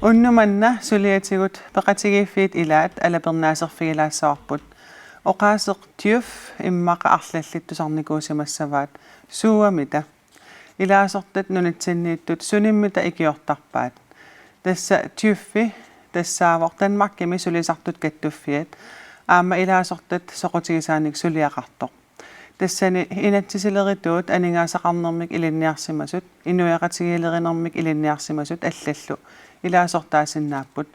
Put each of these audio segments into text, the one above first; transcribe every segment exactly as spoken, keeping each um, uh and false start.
Unnuk manna suliatigut peqatigiiffiit ilaat alapernaaserfigilaassavarput. Oqaaseq Djøf immaqa arlallit tusarnikuusimassavaat: Suuamita? Ilaasortat nunatsinniittut sunimmita ikiortarpaat? Tassa Djøf-i tassaavoq Danmarkimi sulisartut kattuffiat, aamma ilaasortat soqutigisaannik suliaqartoq. Tassani inatsisilerituut aningaasaqarnermik ilinniarsimasut, inuiaqatigiilerinermik ilinniarsimasut allallu ilaasortaasinnaapput,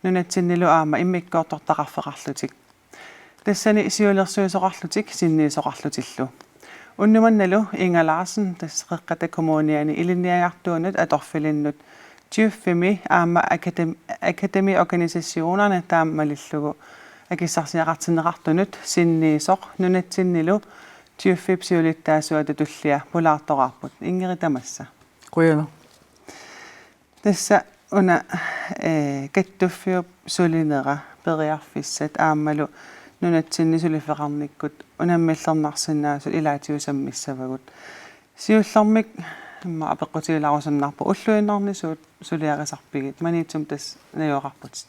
nunatsinnilu aamma immikkoortortaqarfeqarlutik. Tassani siunnersuisoqarlutik sinniisoqarlutillu. Unnuk mannalu Inga Larsen, tassa Qeqqata Kommuniani ilinniagartuunut atorfilinnut Djøf-imi aamma akadem-, akademiorganisationerne taama malillugu akissarsiaqartinneqartunut sinniisoq, nunatsinnilu Djøf-ip siulittaasuata tullia pulaartoraarput. Ingrid, tamassa. Qujanaq. Tassa una, eh, kattuffiup sulinera, periarfissat aammalu nunatsinni suliffeqarnikkut unammillernarsinnaasut ilaatigut sammissavagut. Siullermik immaqa apeqqutigilaarusunnarpoq ulluinnarni suut suliarisarpigit, Maniitsumi tassa najugaqarputit.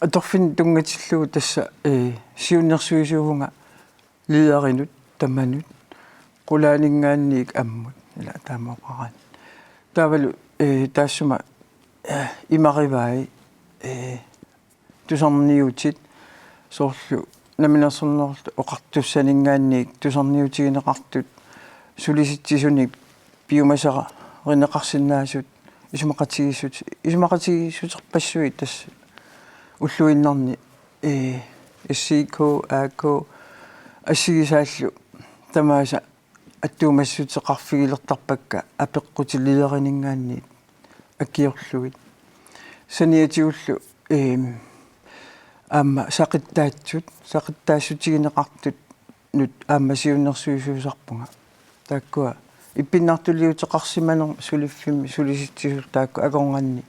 Atorfinni tunngatillugu tassa, eh, siunnersuisuuvunga lederinut tamanut, qulaaninngaanniit ammut, ila taama oqaraanni. Taavalu, eh, taassuma, eh, imarivai, eh, tusarniutit, soorlu Namminersornerullutik Oqartussaninngaanniit tusarniutigineqartut, sulisitsisunik piumasarineqarsinnaasut, isumaqatigiissut-, isumaqatigiissuterpassuit tassa ulluinnarni, eh, S I K, A K assigisaallu tamaasa attuumassuteqarfigilertarpakka apeqqutit lederininngaanniit akiorlugit. Saniatigullu, eem, aamma saqittaatsut, saqittaassutigineqartut nut aamma siunnersuisuusarpunga. Taakkua ippinnartuliuteqarsimanermut suliffimmi sulisitsisut taakku akornanni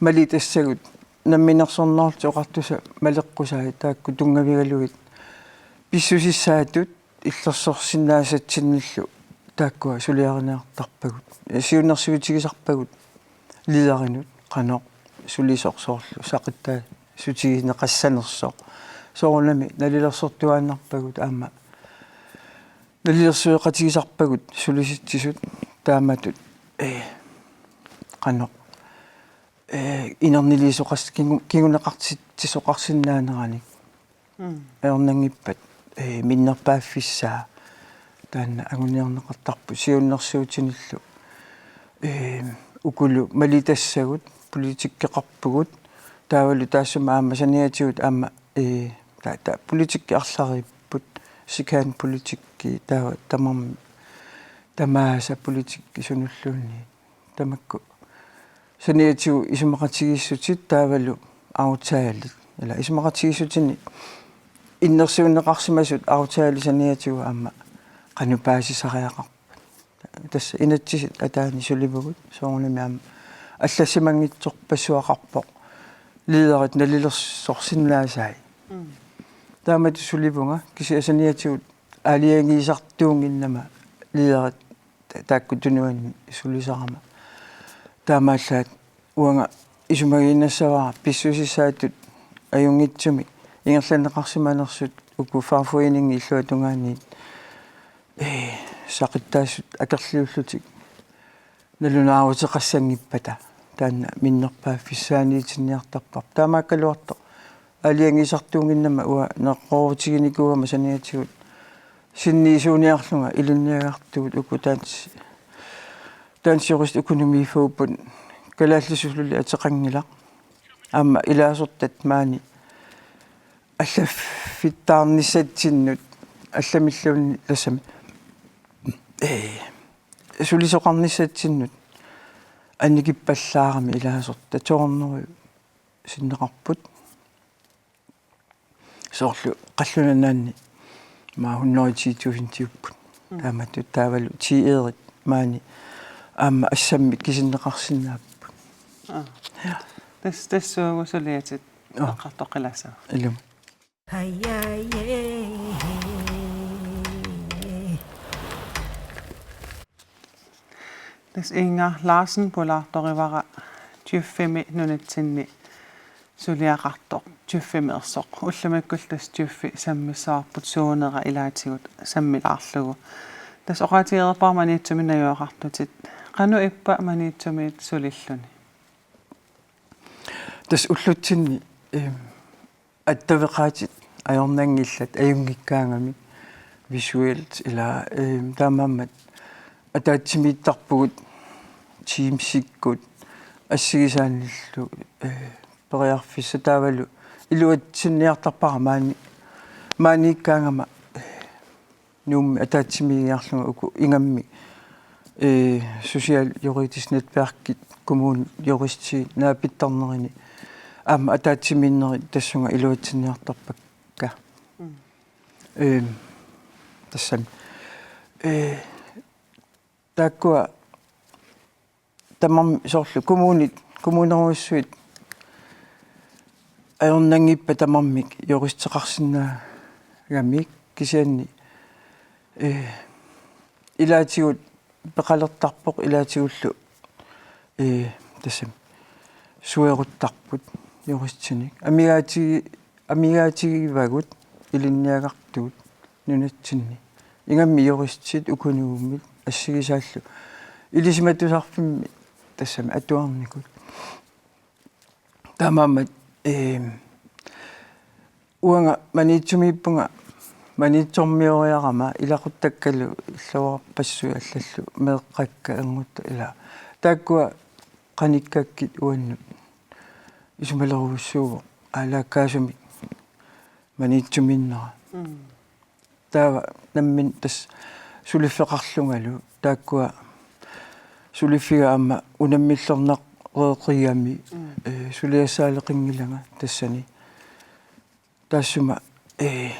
malitassagut, Namminersornerullutik Oqartussat maleqqusai taakku tunngavigalugit pissusissaatut illersorsinnaasatsinnillu taakkua suliarineqartarpagut. Siunnersuutigisarpagut lederinut qanoq sulisoq soorlu saqittaassutigisinnaanersoq. Soorunami nalilersortuaannarpagut aamma nalilersueqatigisarpagut sulisitsisut taamatut, eh, qanoq, eh, inerniliisoqas-, kingu-, kinguneqartitsisoqarsinnaaneranik. Mm. Ajornanngippat, eh, minnerpaaffissaa taanna anguniarneqartarpoq siunnersuutinillu. Eh, ukulu malitassagut politikkeqarpugut, taavalu taassuma aamma saniatigut aamma, eh, ta-, ta-, politikki arlariipput, sikaanpolitikki taava tamarmi tamaasa politikki sunulluunniit. Tamakku saniatigut isumaqatigiissutit taavalu aftalerit. Ila isumaqatigiissutini innersuunneqarsimasut aftalerit saniatigut aamma qanoq paasisariaqarpat. Tassa inatsisit ataani sulivugut, soorunami aamma allassimanngitsorpassuaqarpoq lederit nalilersorsinnaasai. Mm. Taamatut sulivunga, kisianni saniatigut aalajangiisartuunnginnama lederit ta-, taakku tunuanni sulisarama. Taamaallaat uanga isumagiinnassavara pissusissaatut ajunngitsumik ingerlanneqarsimanersut uku fagforeningit illuatungaaniit, eh, saqittaassut akerliullutik nalunaaruteqassanngippata, taanna minnerpaaffissaaniitinniartarparput. Taamaakkaluartoq aalajangiisartuunnginnama uanga neqeroorutiginikuugama saniatigut sinniisuuniarlunga ilinniagartugut uku Dansk, Dansk Jurist- og Økonomiforbund kalaallisut suli ateqanngilaq. Aamma ilaasortat maani allaffittaarnissatsinnut allamilluunniit tassami, eh, sulisoqarnissatsinnut annikippallaarami ilaasortat to hundrede sinneqarput. Soorlu qallunaanni maani hundrede og ti tusindiupput. Mm. Taamatut taavalu T R-it maani aamma assammik kisinneqarsinnaapput. Aa. Tassa, tassuugu suliatit Aa. Eqqartoqqilaassavat. Ilumut. Tassa Inger Larsen pulaartorivara Djøf-imi nunatsinni suliaqartoq, Djøf-imeersoq. Ullumikkullu tassa Djøf-i sammissavarput suunera ilaatigut sammilaarlugu. Tassa oqaatigereerpara Maniitsumi najugaqartutit. Qanoq ippa Maniitsumiit sulilluni? Tassa ullutsinni, ehm, attaveqaatit ajornanngillat ajunngikkaangamik visuelt ila, ehm, taamaammat ataatsimiittarpugut Teamsikkut assigisaanillu, eh, periarfissat taavalu iluatsinniartarpara maani, maaniikkaangama, eh, Nuummi ataatsimiigiarlunga uku ingammik, eh, social juridisk netværkit kommunip juristit naapittarnerini aamma ataatsimiinnerit tassunga iluatsinniartarpakka. Mm. Ehm, tassami. Eh, taakkua tamarmik soorlu kommunit, kommunerujussuit ajornanngippat tamarmik juristeqarsinnaagamik kisianni, eh, ilaatigut peqalertarpoq ilaatigullu, eh, tassami sueruttarput juristinik. Amigaatigi-, amigaatigivagut ilinniagartuut nunatsinni. Ingammik juristit uku Nuummit assigisaallu. Ilisimatusarfimmi tassami atuarnikut. Taamaammat, ehm, uanga Maniitsumiippunga Maniitsormioriarama ilaquttakkalu illuarpassuit allallu meeqqakka erngutta ila. Taakkua qanikkakkit uannut isumalerujussuuvoq aalaakkaasumik Maniitsumiinnera. Mm. Taava nammineq tassa suliffeqarlungalu taakkua suliffiga aamma unammillernaqeqigami, mm, eh, suliassaaleqinngilanga tassani. Taassuma, eh,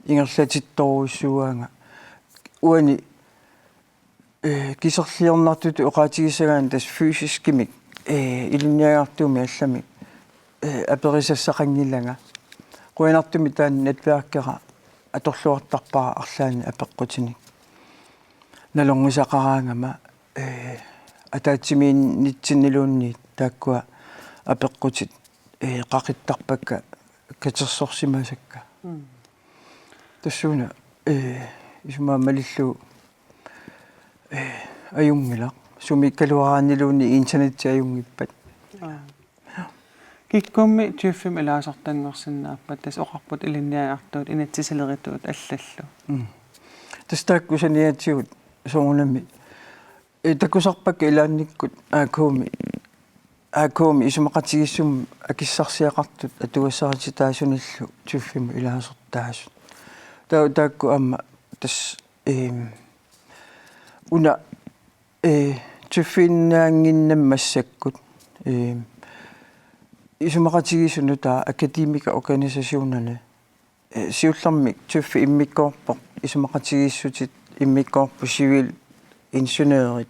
ingerlatittorujussuuaanga uani eh, kiserliornartutut oqaatigissagaanni tassa fysiskimik, eh, ilinniagartuumik allamik, eh, aperisassaqanngilanga. Qujanartumik taanna netværkera atorluartarpara arlaannik apeqqutinik. Nalornisaqaraangama, eh, ataatsimiinnitsinniluunniit taakkua apeqqutit, eh, qaqittarpakka katersorsimasakka. Mm. Tassuuna, eh, isumaga malillugu, eh, ajunngilaq. Sumiikkaluaraanniluunniit internetti ajunngippat. Aa. Kikkummi Djøf-imi ilaasortanngorsinnaappat, tassa oqarput ilinniagartuut inatsisilerituut allallu. Mm. Tassa taakku saniatigut soorunami. Eh, takusarpakka ilaannikkut A K-mi A K-mi isumaqatigiissummi akissarsiaqartut atugassarititaasunillu Djøf-imut ilaasortaasut. Taava taakku aamma tassa, ehm, una, eh, Djøf-iinnaannginnami massakkut, ehm, isumaqatigiissut nutaat akademikerorganisationerne eh, siullermik Djøf-i immikkoorpoq, isumaqatigiissutit immikkoorput, civilingeniørit,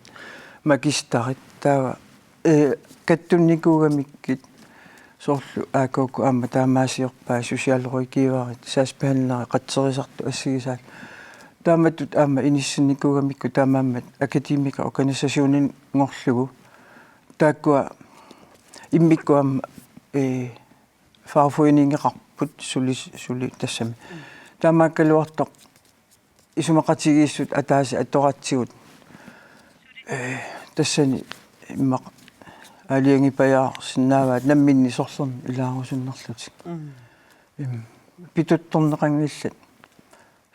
magisterit, taava, eh, kattunnikuugamikkit soorlu A K K aamma taamaasiorpaa socialrådgiverit, sagsbehandlerit, qatserisartut assigisaallu. Taamatut aamma inissinnikuugamikkit taamaammat akademikerorganisationinngorlugu. Taakkua immikkut aamma, eh, fagforeningeqarput suli, suli tassami. Mm. Taamaakkaluartoq isumaqatigiissut ataaseq atoratsigu. Eh, tassani immaqa aalajangipajaarsinnaavaat namminneq sorlerneq ilaarusunnerlutik. Mm. Im, pituttorneqanngillat.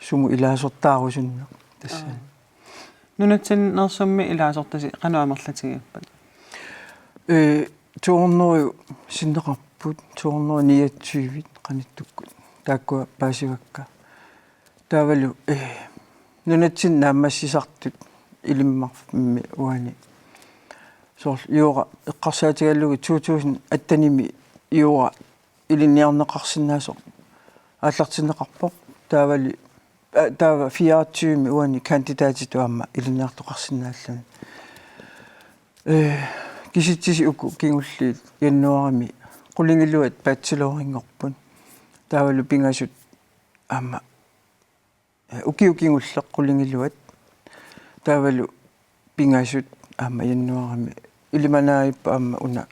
Sumut ilaasortaarusunneq tassani. Aa. Nunatsinneersummi ilaasortasi qanoq amerlatigiuppat? Eh, to hundrede sinneqarput, to hundrede niogtyve qanittukkut. Taakkua paasivakka. Taavalu, eh, nunatsinni naammassisartut Ilimmarfimmi uani. Soorlu Juura eqqarsaatigalugu to tusind attenimi Juura ilinniarneqarsinnaasoq aallartinneqarpoq. Taavali, aa, taava fireogtyvemi uani kandidatitut aamma ilinniartoqarsinnaalluni. Eh, Kisitsisit uku kingulliit januaarimi qulingiluat bachelorinngorput. Taavalu pingasut aamma, eh, ukiut kingulleq qulingiluat. Taavalu pingasut aamma januaarimi ilimanaajupput aamma una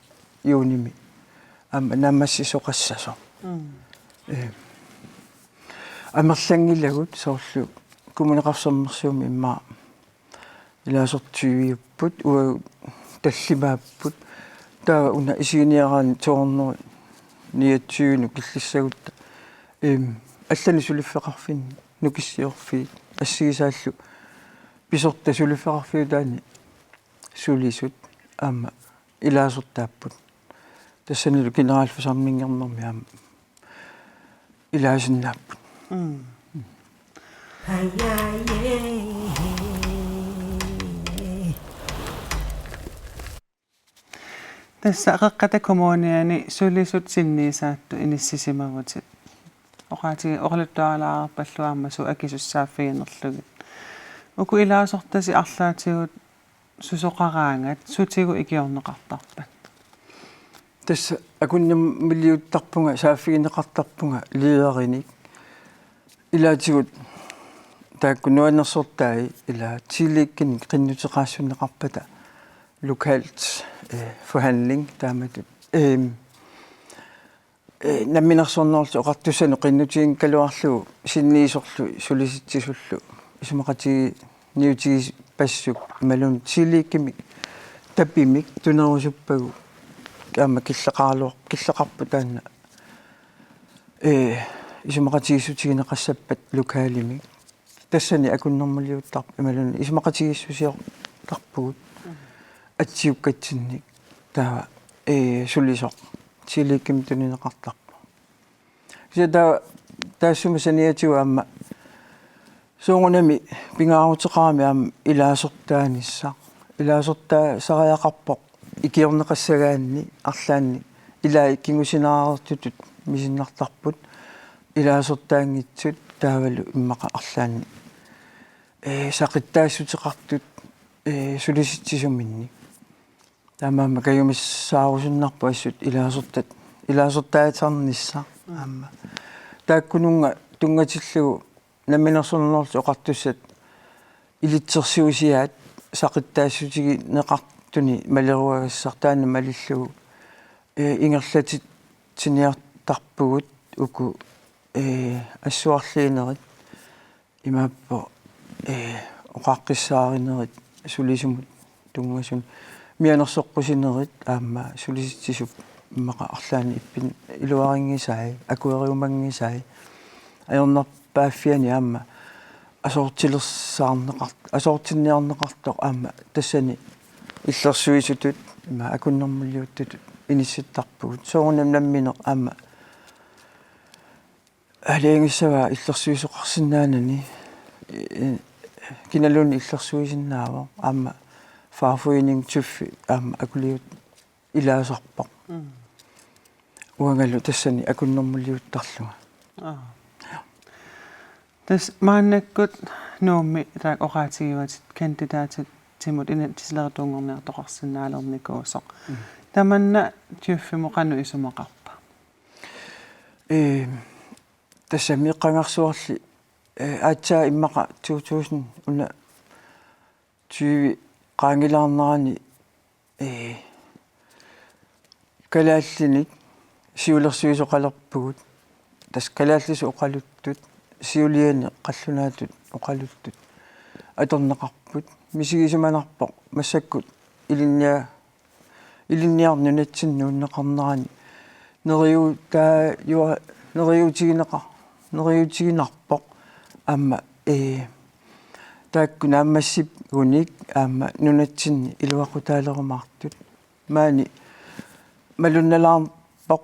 juunimi aamma naammassisoqassasoq. Mm. Eh, amerlanngilagut soorlu Kommuneqarfik Sermersuumi immaqa ilaasortuiviupput, uagut tallimaapput. Taava una isiginiaraanni to hundrede niogtyve-nut killissagutta, ehm, allanik suliffeqarfinni nukissiorfiit assigisaallu pisortat suliffeqarfiutaanni sulisut aamma ilaasortaapput. Tassanilu generalforsamlingernermi aamma ilaasinnaapput. Mm. Tassa Qeqqata Kommuniani sulisut sinniisaattut inissisimavutit. Oqaatigi oqaluttuaralaarpallu aamma suut akisussaaffiginerlugit. Uku ilaasortatit arlaatigut susoqaraangat sutigut ikiorneqartarpat? Tassa akunnermiliuttarpunga, saaffigineqartarpunga lederinik. Ilaatigut taakku nuannersortai ila Tillidsinik qinnuteqaassunneqarpata lokalt, eh, forhandling taamatut. Ehm, eh, Namminersornerullutik Oqartussanut qinnutiginigaluarlugu sinniisorlu sulisitsisuullu isumaqatigiinniutigipassuk imaluunniit Tillidsimi tapimik tunerusuppagu aamma killeqaraluar-, killeqarpoq taanna, eh, isumaqatigiissutigineqassappat lokalimik. Tassani akunnermiliuttarpoq imaluunniit isumaqatigiissusiortarpugut atsiukkatsinnik taava, eh, sulisoq Tillidsimi tunineqartarpoq. Kisianni taava taassuma saniatigut aamma soorunami pingaaruteqarami aamma ilaasortaanissaq. Ilaasortaasariaqarpoq ikiorneqassagaanni arlaanni ilaat kingusinaartutut misinnartarput ilaasortaanngitsut taavalu immaqa arlaanni, eh, saqittaassuteqartut, eh, sulisitsisuminnik. Taamaammat kajumissaarusunnarpoq assut ilaasortat, ilaasortaasarnissaq. Mm. Aamma taakkununnga tunngatillugu Namminersornerullutik Oqartussat ilitsersuusiaat saqittaassutigineqartuni maleruagassaq taanna malillugu, eh, ingerlatitsiniartarpugut uku, eh, assuarliinerit. Imaappoq, eh, oqaqqissaarinerit sulisumut tunngasut, mianersoqqusinerit aamma sulisitsisup immaqa arlaanni ippin iluarinngisai, akueriumanngisai, ajornarpaaffiani aamma asoortilersaarneqart-, asoortinniarneqartoq aamma tassani illersuisutut ima akunnermiliuttutut inissittarpugut. Soorunami nammineq aamma aalajangiissavaa illersuisoqarsinnaanani, eh, kinaluunniit illersuisinnaavoq, aamma fagforening TÜV aamma akuliut ilaasarpoq. Mm. Uangalu tassani akunnermiliuttarlunga. Aa. Tassa maannakkut Nuummi taakku oqaatigivatit kandidatit timut inatsisilerituunngorniartoqarsinnaalernikuusoq. Mm. Tamanna TÜV-imut qanoq isumaqarpa? Ee, tassami eqqagarsuarli, ee, aatsaat immaqa to tusind una tyve qaangilaarnerani, ee, kalaallinik siulersuisoqalerpugut. Tassa kalaallisut oqaluttut, siuliani qallunaatut oqaluttut atorneqarput. Misigisimanarpoq massakkut ilinnia-, ilinniarneq nunatsinnut nuunneqarnerani neriutaa-, jua-, neriuutigineqa-, neriuutiginarpoq aamma, ee, taakku naammassigunik aamma nunatsinni iluaqutaalerumaartut. Maani malunnalaarpoq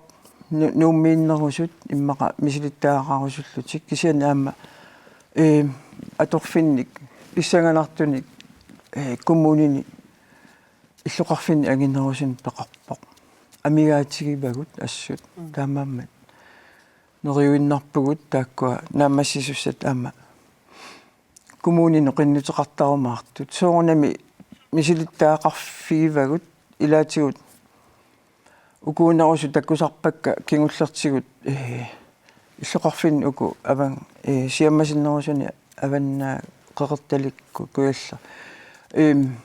nu-, Nuummiinnerusut immaqa misilittagaqarusullutik kisianni aamma, ee, atorfinnik pissanganartunik, ee, kommunini illoqarfinni anginerusunik peqarpoq. Amigaatigivagut assut. Mm. Taamaammat neriuinnarpugut taakkua naammassisussat aamma kommuninut qinnuteqartarumaartut. Soorunami misilittagaqarfigivagut Ilaatigut ukuunerusut takusarpakka kingullertigut, ee, illoqarfinni uku avan-, ee, siammasinnerusuni Avannaa, Qeqertalikkut, Kujalleq. Eem,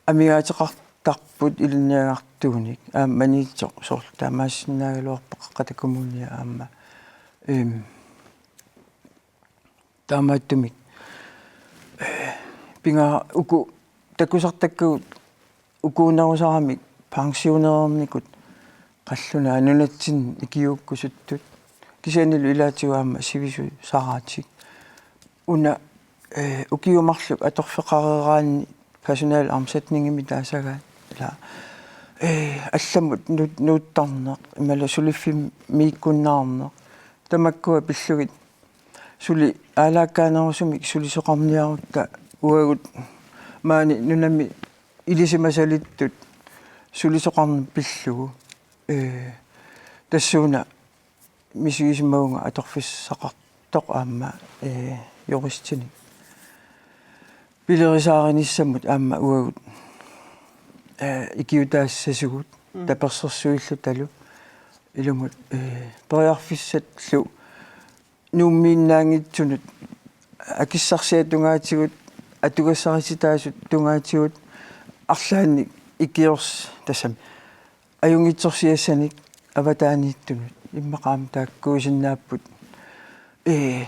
amigaateqartarput ilinniagartuunik, aamma Maniitsoq soorlu taamaassinnaagaluarpoq Qeqqata Kommunia aamma. Eem, taamaattumik, ee, pingaa uku takusartakkagut ukuunerusaramik pensioneernikut qallunaat nunatsinni ikiuukkusuttut. Kisiannilu ilaatigut aamma sivisusaraatik. Una, ee, ukiut marluk atorfeqareeraanni personaleomsætningimik taasagaat. Ila, ee, allamut nuut-, nuuttarneq, imaluunniit suliffimmiikkunnaarneq. Tamakkua pillugit suli aalaakkaanerusumik sulisoqarniarutta uagut maani nunami ilisimasalittut sulisoqarneq pillugu. Ee, tassuuna misigisimavunga atorfissaqartoq aamma, ee, juristinik. Pilerisaarinissannut aamma uagut, ee, ikiutaassasugut, mm, tapersersuillutalu ilumut, ee, periarfissaallu Nuummiinnaanngitsunut akissarsiat tungaatigut, atugassarititaasut tungaatigut, arlaannik ikiors-, tassami ajunngitsorsiassanik avataaniittunut, immaqa aamma taakkuusinnaapput, ee,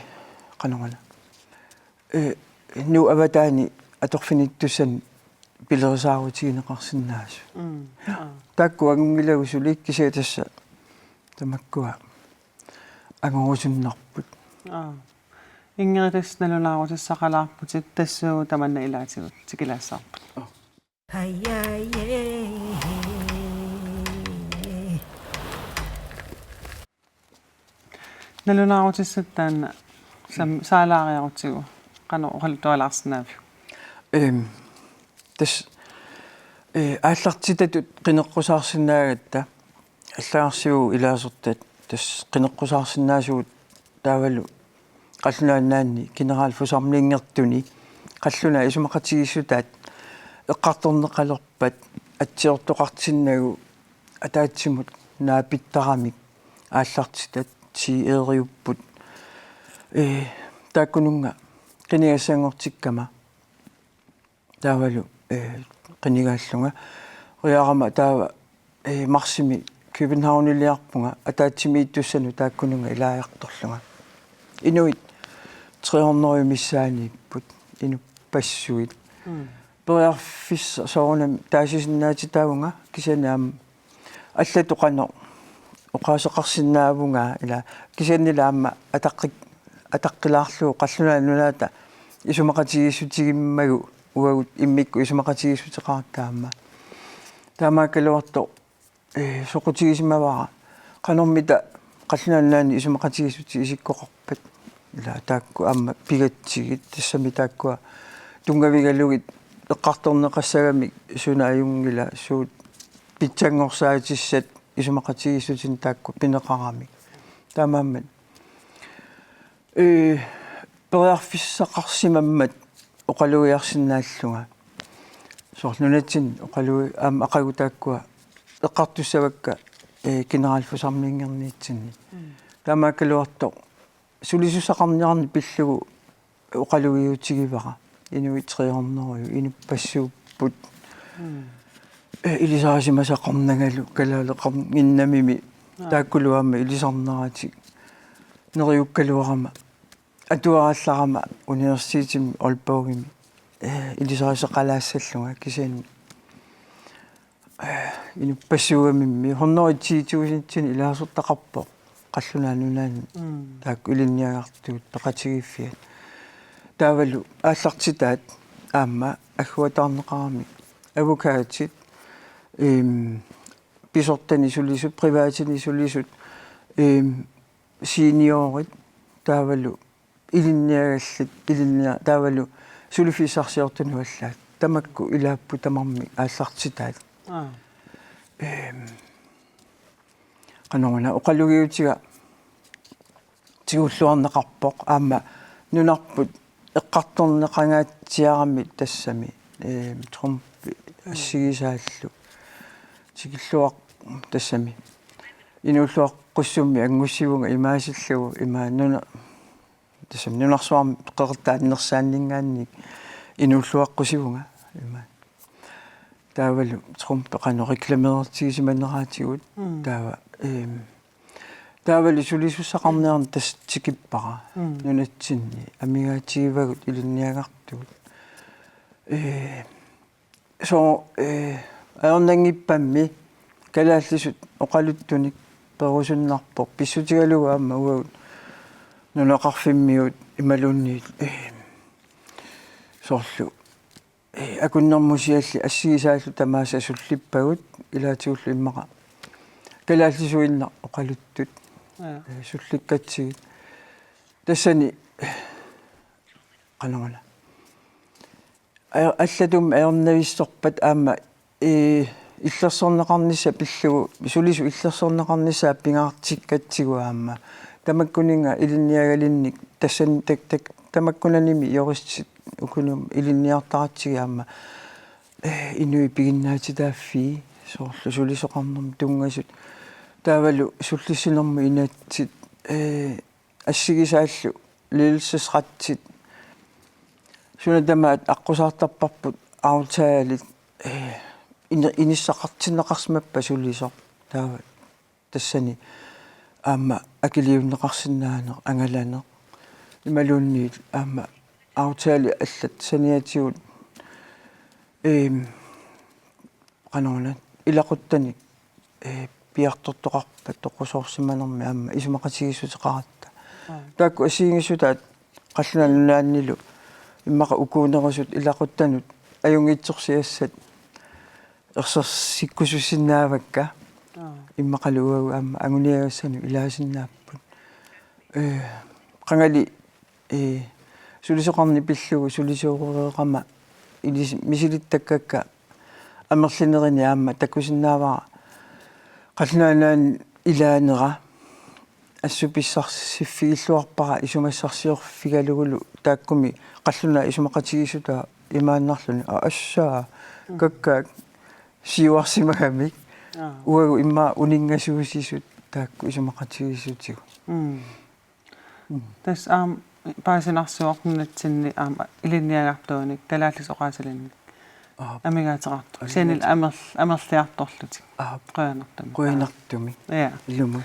qanoruna, ee, Nuup avataani atorfinittussanut pilerisaarutigineqarsinnaasut. Mm. Aa. Taakku angunngilagut suli, kisianni tassa tamakkua angorusunnarput. Aa. Ingrid, tassa nalunaarutissaqalaarputit, tassuugu tamanna ilaatigut tikilaassavarput. Nalunaarutissat taanna sam-, saalaariarutsigu qanoq oqaluttualaarsinnaaviuk? Ehm, tassa, eh, aallartitatut qineqqusaarsinnaagatta, allagarsiuugut ilaasortat, tassa qineqqusaarsinnaasugut taavalu qallunaat nunaanni generalforsamlingertuni qallunaat isumaqatigiissutaat eqqartorneqalerpat atsiortoqartinnagu ataatsimut naapittaramik aallartitat ti-eeriupput. Ee, taakkununnga qinigassanngortikkama taavalu, ee, qinigaallunga. Uriarama taava, ee, marsimi Københavniliarpunga ataatsimiittussanut taakkununnga ilaajartorlunga. Inuit tre hundrede missaaniipput, inuppassuit. Mm. Periarfissaq soorunami taasisinnaatitaavunga, kisianni aamma allatut qanoq oqaaseqarsinnaavunga, ila kisiannili aamma ataqqik-, ataqqilaarlugu qallunaat nunaata isumaqatigiissutigimmagu uagut immikkut isumaqatigiissuteqartarama. Taamaakkaluartoq, ee, soqutigisimavara qanormita qallunaat nunaanni isumaqatigiissutit isikkoqarpat. Ila taakku aamma pigatsigit, tassami taakkua tunngavigalugit eqqartorneqassagamik suna ajunngila, suut pitsanngorsaatissaat isumaqatigiissutinik taakku pineqaramik. Taamaammat, ee, periarfissaqarsimammat oqalugiarsinnaallunga. Soorlu nunatsinni oqalugi-, aamma aqagu taakkua eqqartussavakka, ee, generalforsamlingerniitsinni. Mm. Taamaakkaluartoq sulisussaqarniarneq pillugu oqalugiutigivara. Inuit tre hundrede inuppassuupput. Mm. Ee, ilisarisimasaqarnangalu kalaaleqarninnamimi. Aa. Taakkulu aamma ilisarneratik neriukkaluarama, atuarallarama universitetimi Aalborgimi, ee, ilisariseqalaassallunga, kisianni, ee, inuppassuugamimmi hundrede ti tusindinik ilaasortaqarpoq qallunaat nunaanni. Mm. Taakku ilinniagartut peqatigiiffiat. Taavalu aallartitaat aamma agguataarneqaramik advokatit, ehm, pisortani sulisut, privatini sulisut, ehm, seniorit, taavalu ilinniagallit, ilinnia-, taavalu suliffissarsiortunut allaat. Tamakku ilaapput tamarmik aallartitaat. Aa. Ehm, qanoruna oqalugiutiga tigulluarneqarpoq aamma nunarput eqqartorneqangaatsiarami tassami, ehm, Trump, mm, assigisaallu. tikilluaq tassami. Inuulluaqqussummi angussivunga imaasillugu ima nuna tassami nunarsuarmi qeqertaannersaanninngaanni inuulluaqqusivunga ima. Taavalu Trump qanoq reklameertigisimaneraatigut. Mm. Taava, ehm, taavalu sulisussaqarniarneq tassa tikippara. Mm. Nunatsinni amigaatigivagut ilinniagartugut. Eh, so, eh, ajornanngippammi kalaallisut oqaluttunik perusunnarpoq pissutigalugu aamma uagut nunaqarfimmiut imaluunniit, eh, soorlu, eh, akunnermusialli assigisaallu tamaasa sullippagut ilaatigullu immaqa kalaallisuinnaq oqaluttut. Ja. Eh, sullikkatsigit. Tassani, eh, qanoruna. Aj-, allatut ajornavissorpat aamma, eh, illersorneqarnissaq pillugu, sulisut illersorneqarnissaat pingaartikkatsigu aamma. Tamakkuninnga ilinniagalinnik, tassan-, tak-, tak-, tamakkunannimi juristit ukunut ilinniartaratsigit aamma. Eh, inuit piginnaatitaaffii, soorlu sulisoqarnermut tunngasut. Taavalu sullissinermut inatsit, eh, assigisaallu ledelsesretsit. Suna tamaat aqqusaartarparput aftalit, eh, ini-, inissaqartinneqarsimappat sulisoq. Taava tassani aamma akiliunneqarsinnaaneq angalaneq. Imaluunniit aamma aftali allat saniatigut, ehm, qanoruna ilaquttanik, eh, piartortoqarpat toqosoorsimanermi aamma isumaqatigiissuteqaratta. Aa. Taakku assigiinngissutaat Qallunaat Nunaannilu immaqa ukuunerusut ilaquttanut ajunngitsorsiassat ersersikkusussinnaavakka. Aa. Immaqalu uagut aamma anguniagassanut ilaasinnaapput. Eh, qangali, eh, sulisoqarneq pillugu sulisooreerama ilis-, misilittakkakka amerlinerini aamma takusinnaavara Qallunaat Nunaanni ilaanera assut pissarsiffigiilluarpara isumassarsiorfigalugulu taakkumi qallunaat isumaqatigiissutaat imaannarluni. Aa, assaa, mm, kakkaak siuarsimagamik. Aa. Uagut immaqa uninngasuusisut taakku isumaqatigiissutigut. Mm. Mm. Tassa aamma paasinarsivoq nunatsinni aamma ilinniagartuunik, kalaallisut oqaasilinnik. Aap. Amigaateqartut. Kisianni amerl-, amerliartorlutik. Aap. Qujanartumik. Qujanartumik. Ja. Ilumut.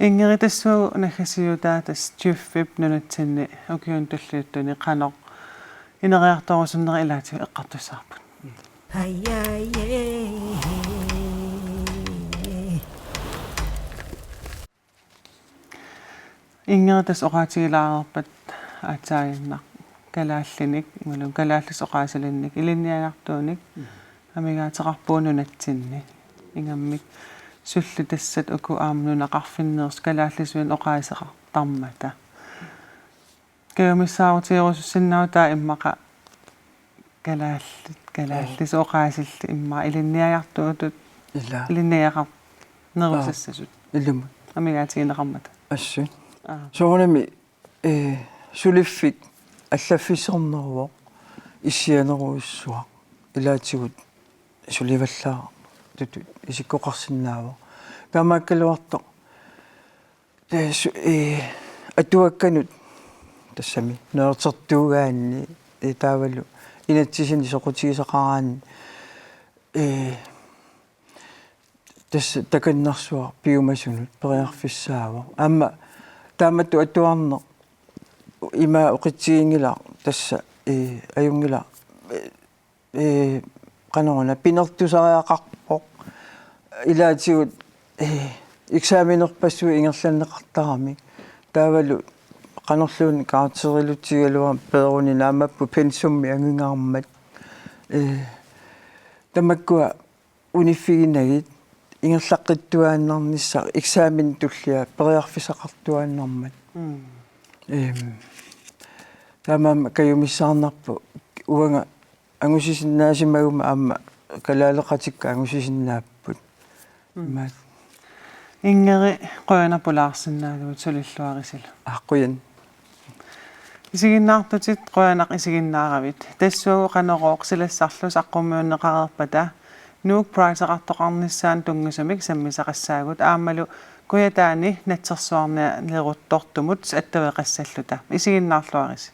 Ingrid, tassuuna naggasiutaa tassa Djøf-ip nunatsinni ukiuni tulliuttuni qanoq ineriartorusunneri ilaatigut eqqartussavarput. Ingrid, tassa oqaatigilaareerpat aatsaannguaq kalaallinik, imaluunniit kalaallisut oqaasilinnik, ilinniagartuunik, mm, amigaateqarpugut nunatsinni. Ingammik sullitassat uku aamma nunaqarfinneersut kalaallisuinnaq oqaaseqartarmata. Kajumissaarutigerusussinnaavatit immaqa kalaallit, kalaallisut oqaasillit immaqa ilinniagartuutut, ila, ilinniagaqarnerusassasut. Aa, ilumut. Amigaatigineqarmata. Assut. Aa. Soorunami, eh, suliffik allaffissorneruvoq issianerujussuaq. Ilaatigut sulivallaartutut isikkoqarsinnaavoq. Taamaakkaluartoq. Tassa, eh, atuakkanut tassami neriortertuugaanni, eh, taavalu inatsisinik soqutigisaqaraanni, eh, tassa takannersuaq piumasunut periarfissaavoq. Aamma taamatut atuarneq ima oqitsiginngilaq tassa, eh, ajunngilaq, eh, ee, qanoruna pinertusariaqarpoq. Ilaatigut, ee, eksamenerpassuit ingerlanneqartaramik. Taavalu qanorluunniit karakterilutigaluarmat peeruni naammapput pensummi angingaarmat. Ee, tamakkua uniffiginagit ingerlaqqittuaannarnissaq eksamen tullia periarfissaqartuaannarmat. Mm. Ehm, taamaammat kajumissaarnarpoq uanga angusisinnaasimaguma aamma kalaaleqatikka angusisinnaapput. Mm. Imaat. Ingrid, qujanaq pulaarsinnaagatsigit, sulilluarisilu. Aa, qujan. Isiginnaartutit qujanaq isiginnaaravit. Tassuuna Qanorooq silassarlu saqqummiunneqareerpata Nuuk Prideqartoqarnissaanut tunngasumik sammisaqassaagut aammalu Kujataani natsersuarnialeruttortumut attaveqassalluta. Isiginnaarluarisi.